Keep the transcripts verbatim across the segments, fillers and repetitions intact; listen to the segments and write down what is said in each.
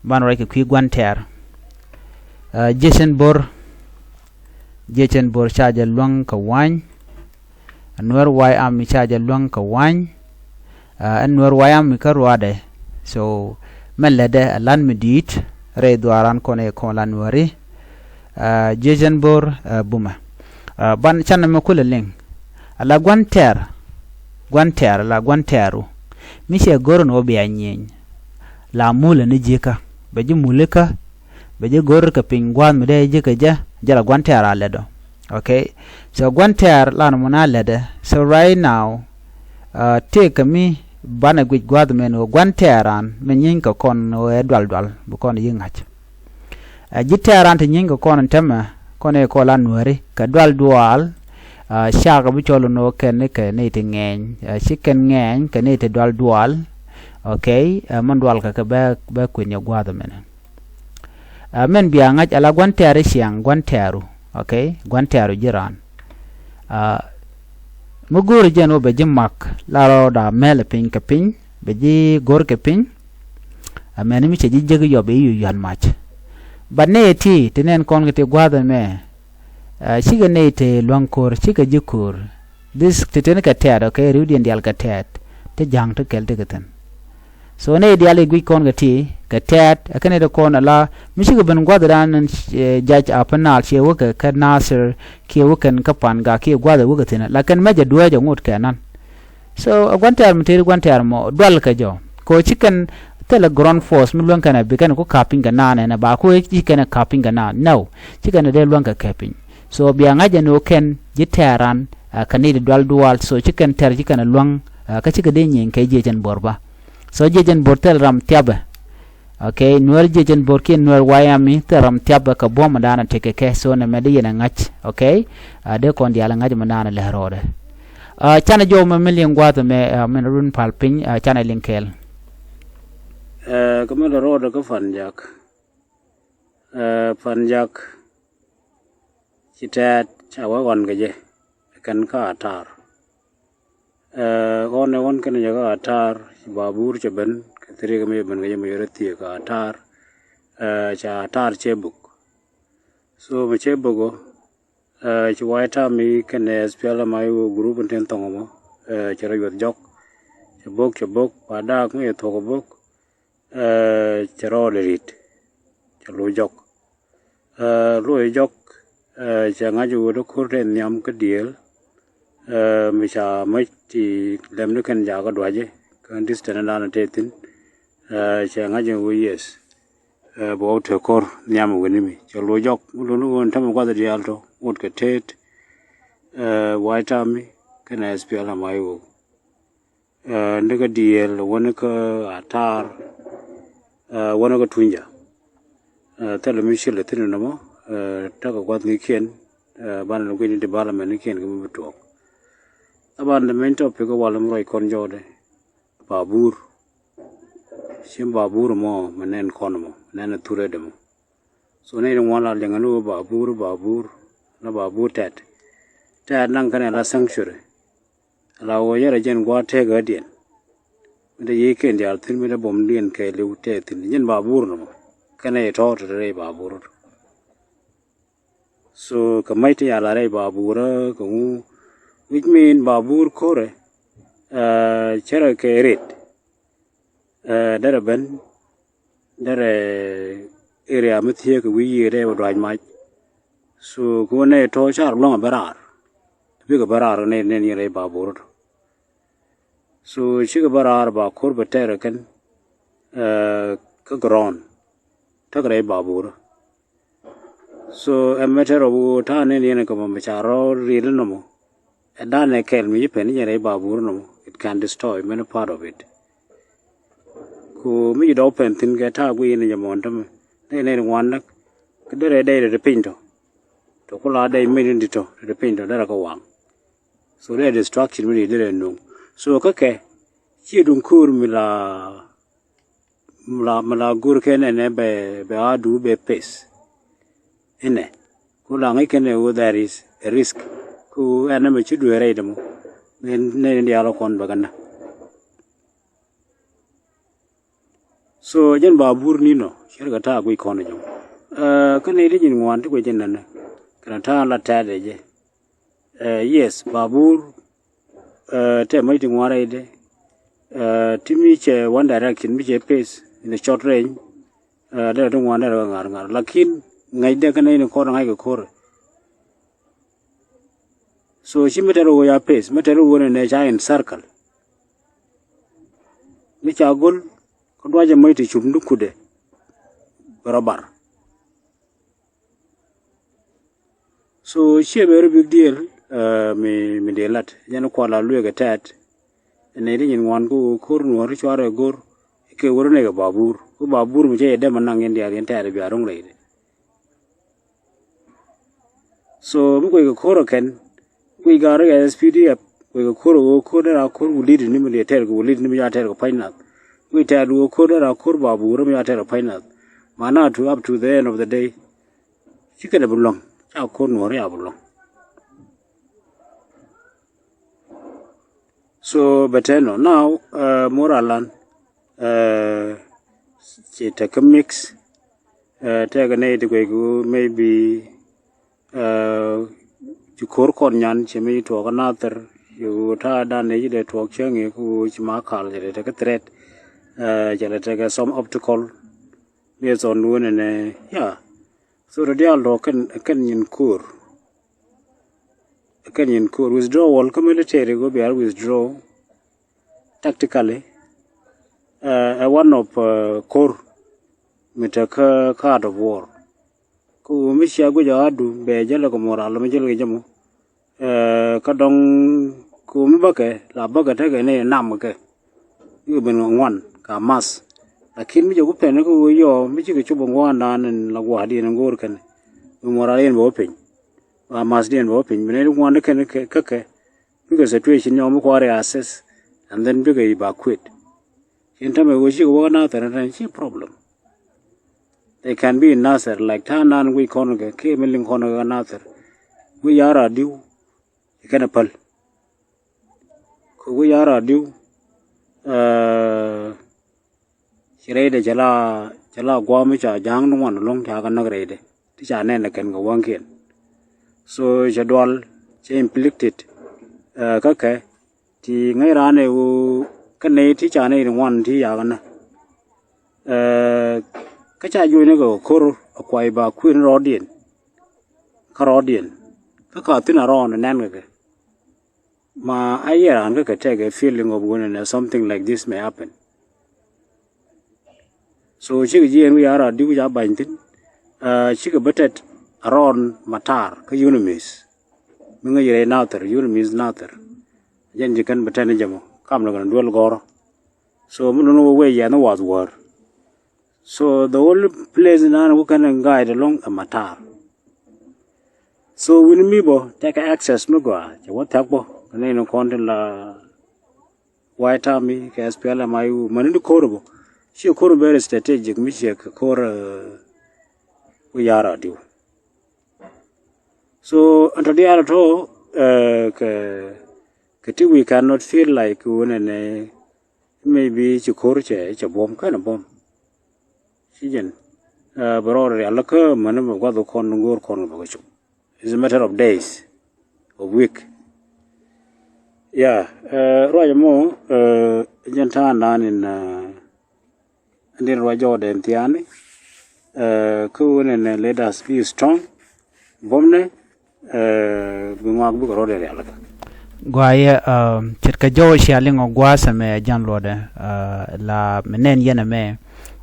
Ban ruac kɛ kui̱ gua̱n tɛ̈r. Jiecɛn bo̱r. Jiecɛn bo̱r ca jɛ luäŋ kɛ wa̱ny. Nuɛr way am ca jɛ luäŋ kɛ wa̱ny. Ɛn nuɛr way am kä ruaadɛ. So mɛn lätdɛ a lan mi di̱i̱t rɛy dhuaaran kɔn ɛ kɔn la nuɛri. Jiecɛn bo̱r bumɛ. Ban canɛ mɛ kulɛ liŋ. A la gua̱n tɛ̈r. Gua̱n tɛ̈r, a la gua̱n tɛ̈ru. Mi cɛ go̱r ni wä bia nyieny. La mulɛ ni ji̱kä. Bɛ ji̱ mulikä. Bɛ ji̱ go̱r kɛ piny gua̱a̱th mi dee ji̱kä jɛ. Jɛ la gua̱n tɛ̈r a lɛt ɔ. Okay. So gua̱n tɛ̈r la ni mɔ na lɛtdɛ. So right now, tëëkɛ mi banɛ guic gua̱a̱th mɛn ɣöö gua̱n tɛ̈ran mi nyieny kɛ kɔn ɣöö ɛ dual dual bi kɔn yi ŋa̱c. Ɛ ji̱ tɛ̈ran ti nyieny kɛ kɔn in tämɛ kɔn ɛ kɔn la nuɛri kɛ dual dual. Cakɛ bi cɔl in ɣöö kɛn ni kɛ ni ti ŋɛɛny, ci kɛn ŋɛɛny kɛ ni ti dual dual. Okay. Mɛn dual kɛ kɛ bɛ bɛ kui̱n yɛ gua̱a̱th mɛn. Mɛn bia ŋa̱c a la gua̱n tɛ̈ri ciaŋ gua̱n tɛ̈ru. Okay. Gua̱n tɛ̈ru ji̱ raan. Mi go̱o̱ri jɛn wä bɛ ji̱ mak la rɔɔda mɛl piny kɛ piny bɛ ji̱ go̱r kɛ piny. Amɛn mi cɛ ji̱ jek yɔp i̱ yu yuan mac. But nɛy ti ti nɛn kɔn kɛ ti gua̱a̱th ɛmɛ. Cikɛ nɛy ti lua̱ŋ ko̱r cikɛ ji̱ ko̱r. This ti tin kɛ tɛɛt, okay, ri̱wdiɛn diaal kɛ tɛɛt. Ti ja̱ŋ ti kɛl ti kɛ thi̱n. So nɛy diaal i̱ guic kɔn kɛ ti kɛ tɛɛt ɛ kɛn i̱ ti kɔn ala mi cikɛ ben gua̱a̱th dan. Jac a pä naal ciɛ wä kɛ kɛ Nasir kiɛ wä kɛn kä pan gak kiɛ gua̱a̱th ɛ wä kɛ thi̱n la kɛn mɛc ɛ dueec ɛ ŋot kɛ nan. So ɛ gua̱n tɛɛr mi tëëri gua̱n tɛɛr mɔ dual kɛ jɔ. Kɛ ɣöö ci kɛn thilɛ ground force mi luäŋ kɛn ɛ bi kɛn ku ka̱p piny kɛ naan ɛn ɛ ba ku ci kɛn ɛ ka̱p piny kɛ naan nɛw. Ci kɛn ɛ dee luäŋ kɛ kɛ piny. So bia ŋa̱c ɛn ɣöö kɛn ji̱ tɛɛran kɛ ni di dual dual. So ci kɛn tɛr ci kɛn ɛ luäŋ kä cikɛ dee nyieny kɛ jiecɛn bo̱r ba. So jiecɛn bo̱r thil ram thiapɛ. Okay, nuɛr jiecɛn bo̱r kiɛ nuɛr wayami thil ram thiapɛ kɛ buɔ̱m dan a tekɛ kɛ. So nɛ mɛ di yɛn ɛ ŋa̱c. Okay. Dee kɔn diaal ɛ ŋa̱c mɛ naan ɛ lɛ rɔɔdɛ. Canɛ jɔw mɛ mi liŋ gua̱a̱th mɛ min run pal piny canɛ liŋ kɛɛl. Ɛ kä mi lɛ ro̱o̱dɛ kä Pan Jak. Ɛ Pan Jak ci tɛɛt ca wä ɣɔn kɛ jɛ kɛn kä Atar. Ɛ ɣɔn ɛ ɣɔn kɛn jɛ kä Atar ci Babur cɛ ben kɛ thiri kɛ mi cɛ ben kɛ jɛ mi cɛ rɔ thiee kä Atar. Ɛ ca Atar cɛ buk. So mi cɛ buk ɔ. Ci White Army kɛnɛ S P L M I O group in tin thɔŋ mɔ cɛ rɔ yuɔth jɔk. Cɛ bok cɛ bok ba daak mi cɛ thuɔk bok. Cɛ rɔɔdɛ rit cɛ lo̱c jɔk. Lo̱c jɔk cɛ ŋa̱c wä dee ko̱r tɛ nhiam kä diëël. Mi ca mäc ti lɛm ni kɛn jakä dua̱cɛ kä distance dan tɛ thi̱n. Cɛ ŋa̱c wä yes. Bɛ wä te kor nhiam wi̱ni mi cɛ luɔc jɔk mi luni ɣöö tämɛ gua̱th diaal tɔ ŋot kɛ teet. White Army kɛnɛ S P L M I O. Ni kä diɛɛl wäni kä Atar. Wäni kä Tunja. Thilɛ mi cil thi̱n nɔmɔ. Tekɛ gua̱th ŋi̱i̱kiɛn. Banɛ ni gui̱ni development nikiɛn kɛ mi bi tuɔɔk. Thaban the main topic wal mi ruac kɔn jɔɔdɛ. Babur. Ciem Babur mɔ mɛ nɛn kɔn mɔ mɛ nɛn a thurɛ dɛ mɔ. So nɛy ti ŋuan la liŋɛ ni wä Babur Babur. La Babur tɛt. Tɛt naŋ kɛnɛ la sanctuary. La wä yɛrɛ jɛn gua̱a̱th tɛk ɣädiɛn. Mi te yiëë ken diaal thi̱n mi te bom diɛn kɛɛliw tɛk thi̱n jɛn Babur nɔmɔ. Kɛnɛ yɛ tɔɔt te rɛy Babur. So kɛ mac ti yal a rɛy Babur kɛ ŋu. Which mean Babur ko̱rɛ. Cärɛ kɛ ret. Derɛ ben derɛ area mi thiee kɛ wi̱i̱ yiëë dee wä duac mac. So kɛ wä nɛy tɔ̱ car luäŋ a bä raar. Bikɛ bä raar nɛy nɛn yɛn rɛy Babur tɔ. So cikɛ bä raar ba ko̱r bɛ tɛr kɛn. Kä ground. Tekɛ rɛy Babur. So ɛ mɛ tɛr ɔ woo ta̱a̱ nɛn yɛn kɛ mɔ mɛ ca rɔ ri̱i̱l nɔmɔ. Ɛ da̱a̱n ɛ kɛl mi ci pɛn i̱ jɛn rɛy Babur nɔmɔ. It can destroy many part of it. Ku mi ci dɔw pɛn thi̱n kɛ ta̱a̱ guiy in jɛ mɔn tämɛ. Nɛy nɛy ŋuan näk. Kä derɛ dɛy rɛ ti piny tɔ. Tɔ ku la dɛy mɛn in ti tɔ rɛ ti piny tɔ derɛ kɛ waŋ. So dee destruction mi di derɛ nuŋ. So kä kɛ ci duŋ ko̱o̱r mi la mi la mi la go̱r kɛn ɛnɛ bɛ bɛ a du bɛ pes. Inɛ ku la ŋi̱c kɛn ɛ wä that is a risk. Ku ɛnɛ mɛ ci duee rɛy dɛ mɔ. Nɛ ni diaal kɔn bɛ kɛn na. So jɛn Babur ni nɔ, cɛ rɛ kɛ ta̱a̱ guic kɔn jɔŋ. Kä nɛy ti nyin ŋuan ti guic jɛ nɛnɛ kɛnɛ ta̱a̱ la tɛ̈t ɛ jɛ. Yes, Babur tɛ mäc ti ŋuan rɛydɛ. Ti mi cɛ one direction, mi cɛ pace in a short range. Dee ti ŋuan dee rɛ kɛ ŋa̱r ŋa̱r, lakin ŋäcdɛ kɛnɛ in kɔn ŋa̱c kɛ ko̱rɛ. So ci mi tɛr ɣöö ya pace, mi tɛr ɣöö nɛ nɛ ca in circle. Mi ca go̱l kä duacɛ mäc ti cum ni kutdɛ bɛ rɔ bar. So ciɛ very big deal. Mi, mi dee lat jɛn kual a lueek ɛ tɛt. Nɛ ti nyin ŋuan kä ɣöö ko̱r nuɔ̱ɔ̱r ti cuarɛ go̱r kɛ wä rɔ nɛ kɛ Babur, kä Babur mi cɛ yɛ dɛm a naŋ in diaal in tɛt bia ro̱ŋ rɛydɛ. So mi kuec kɛ ko̱r ɛ kɛn, kuec ga̱r kɛ S P D F, kuec kɛ ko̱r ɛ ɣöö ko̱r dee ra ko̱r wä li̱t ni mi dee tɛr kɛ wä li̱t ni mi ca tɛr kɛ pa̱ny nath. Kuec tɛt ɣöö ko̱r dee ra ko̱r Babur mi ca tɛr kɛ pa̱ny nath. Mana to up to the end of the day, ci kɛn ɛ bi luäŋ, ca ko̱r nuɔ̱ɔ̱r ca bi luäŋ. So bɛ tɛn nɔ now, moral lan ci tekɛ mix. Tɛkɛ nɛy ti guɛc kɛ maybe ci ko̱r kɔn nyan ci mi tuɔɔk kä Nathir. Ci ɣöö ta̱a̱ dan nɛ ci dee tuɔɔk cäŋ i̱ kɛ ɣöö ci ma kal cɛ lɛ tekɛ threat. Cɛ lɛ tekɛ some obstacle. Ni thɔn duun ɛnɛ ya. So rɔ diaal rɔ kɛn, kɛn nyin ko̱r. Kɛn nyin ko̱r withdrawal kä military go̱ bia withdraw tactically. Ɛ one of ko̱r mi te kä art of war. Kä ɣöö mi cia guic a adu bɛ jälɛ kɛ moral mi jälɛ kɛ jɛ mɔ. Kä dɔŋ kä ɣöö mi bäkɛ la bäkɛ tekɛ ni nam kɛ. I̱ ben ŋuan ka math. Lakin mi jɛ ku pɛn kä ɣöö yɔ mi cikɛ cop ŋuan dan in la gua̱a̱r diɛn in go̱o̱r kɛn. Mi moral in bɛ wä piny. Wa math diɛn bɛ wä piny bi nɛy ti ŋuan kɛn kä kɛ. Bikɛ situation nyɔk mi kua̱r ya assess and then bikɛ evacuate. Cin tämɛ ɣöö cikɛ wä kä Nathir ɛn tɛn ci problem. They can be in Nathir like ta̱a̱ nan guic kɔn kɛ kiɛ mi liŋ kɔn kɛ kä Nathir. Guic ya̱r a diw. Ci kɛn a päl. Kɛ guic ya̱r a diw. Ci rɛydɛ cɛ la, cɛ la gua̱a̱m mi ca ja̱a̱ŋ ni ŋuan ɛlɔ̱ŋ ca kɛ näk rɛydɛ ti ca nɛn ɛ kɛn kɛ wäŋkiɛn. So cɛ dual cɛ inflicted kä kɛ ti ŋäc raan ɛ ɣöö kä nɛy ti ca nɛy ti ŋuan ti ca kɛ näk. Kä ca juɔcni kɛ ko̱r a kuay ba kui̱n rɔɔdiɛn kä rɔɔdiɛn kä ka thi̱n a rɔɔn ɛ nɛn kɛ kɛ. Ma a yɛ raan kä kɛ tɛk ɛ feeling of wen ɛnɛ something like this may happen. So cikɛ jiɛɛn wi̱i̱ a rɔɔd di̱k wi̱i̱ ca ba̱ny thi̱n. Cikɛ bä tɛt a rɔɔn matar kä UNMISS. Mi ŋäc rɛy Nathir, UNMISS Nathir. Jɛn ji̱ kɛn bä tɛn ni jɛ mɔ kam ni kɛn duel gɔ̱rä. So mi lun wä wee yɛn ni wath wäär. So the only place nan wä kɛn guide along a matar. So wi̱ni mi bä tekɛ access mi gɔaa cɛ wä thɛk bä kɛ nɛy ni kɔn tin la White Army kɛ SPLM IO mäni ni ko̱r bä. Ci ko̱r very strategic mi ciɛ kɛ ko̱r wi̱i̱ ya̱r a diw. So ɛn tɔ diaal tɔ kɛ kɛ ti we cannot feel like wunɛ nɛ maybe ci ko̱r cɛ cɛ buɔ̱m kɛn buɔ̱m. Ci jɛn bɛ rɔɔd rial kä mäni bɛ guath kɔn go̱o̱r kɔn bɛ kɛ cop. It's a matter of days, of week. Yeah, ruac mɔ jɛn ta̱a̱ naan in ɛn din ruac jɔɔdɛ in thiaani. Kä wunɛ nɛ let us be strong. Buɔ̱mnɛ bi ŋuak bikɛ rɔɔdɛ rial kä. Guayɛ ce̱tkɛ jɔw cia liŋ ɔ gua̱a̱th ɛmɛ ɛ jan luɔtdɛ la mi nɛn yɛn ɛmɛ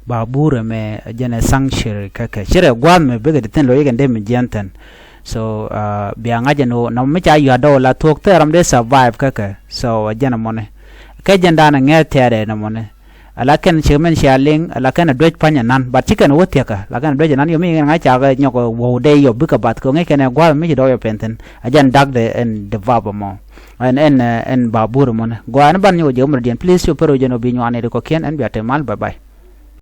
ba buur ɛmɛ jɛn ɛ sanctuary kä kɛ cirɛ gua̱a̱th mɛ bikɛ ti thi̱n lo̱c ikɛn dee mi jiɛn thi̱n. So bia ŋa̱c ɛn ɣöö nɔmɔ mi ca yua̱t dɔw la thuɔ̱k thɛɛr ram dee survive kä kɛ. So ɛ jɛn ɛmɔni kɛ jɛn da̱a̱n ɛ ŋɛ̈th tɛɛrɛ ɛn ɛmɔni. Ala kɛn cik mɛn cia liŋ ala kɛn a duec pa̱ny anan, but ci kɛn wä thiäkä la kɛn a duec anan yom iŋ ŋa̱c cakɛ nyɔk wuɔ̱w dee yop bikɛ bath kɛ ŋi̱c kɛn ɛ gua̱a̱th mi ci dɔk yɔ pɛn thi̱n. A jɛn dak de ɛn de vap ɛmɔ ɛn ɛn ɛn babur ɛmɔnɛ gua̱a̱th ɛn ban nyɔk jɛ ɣöm rɔ diɛn please cu pär wä jɛn wä bi nyuan ni ri kɔkiɛn ɛn bia te mal. Bye bye.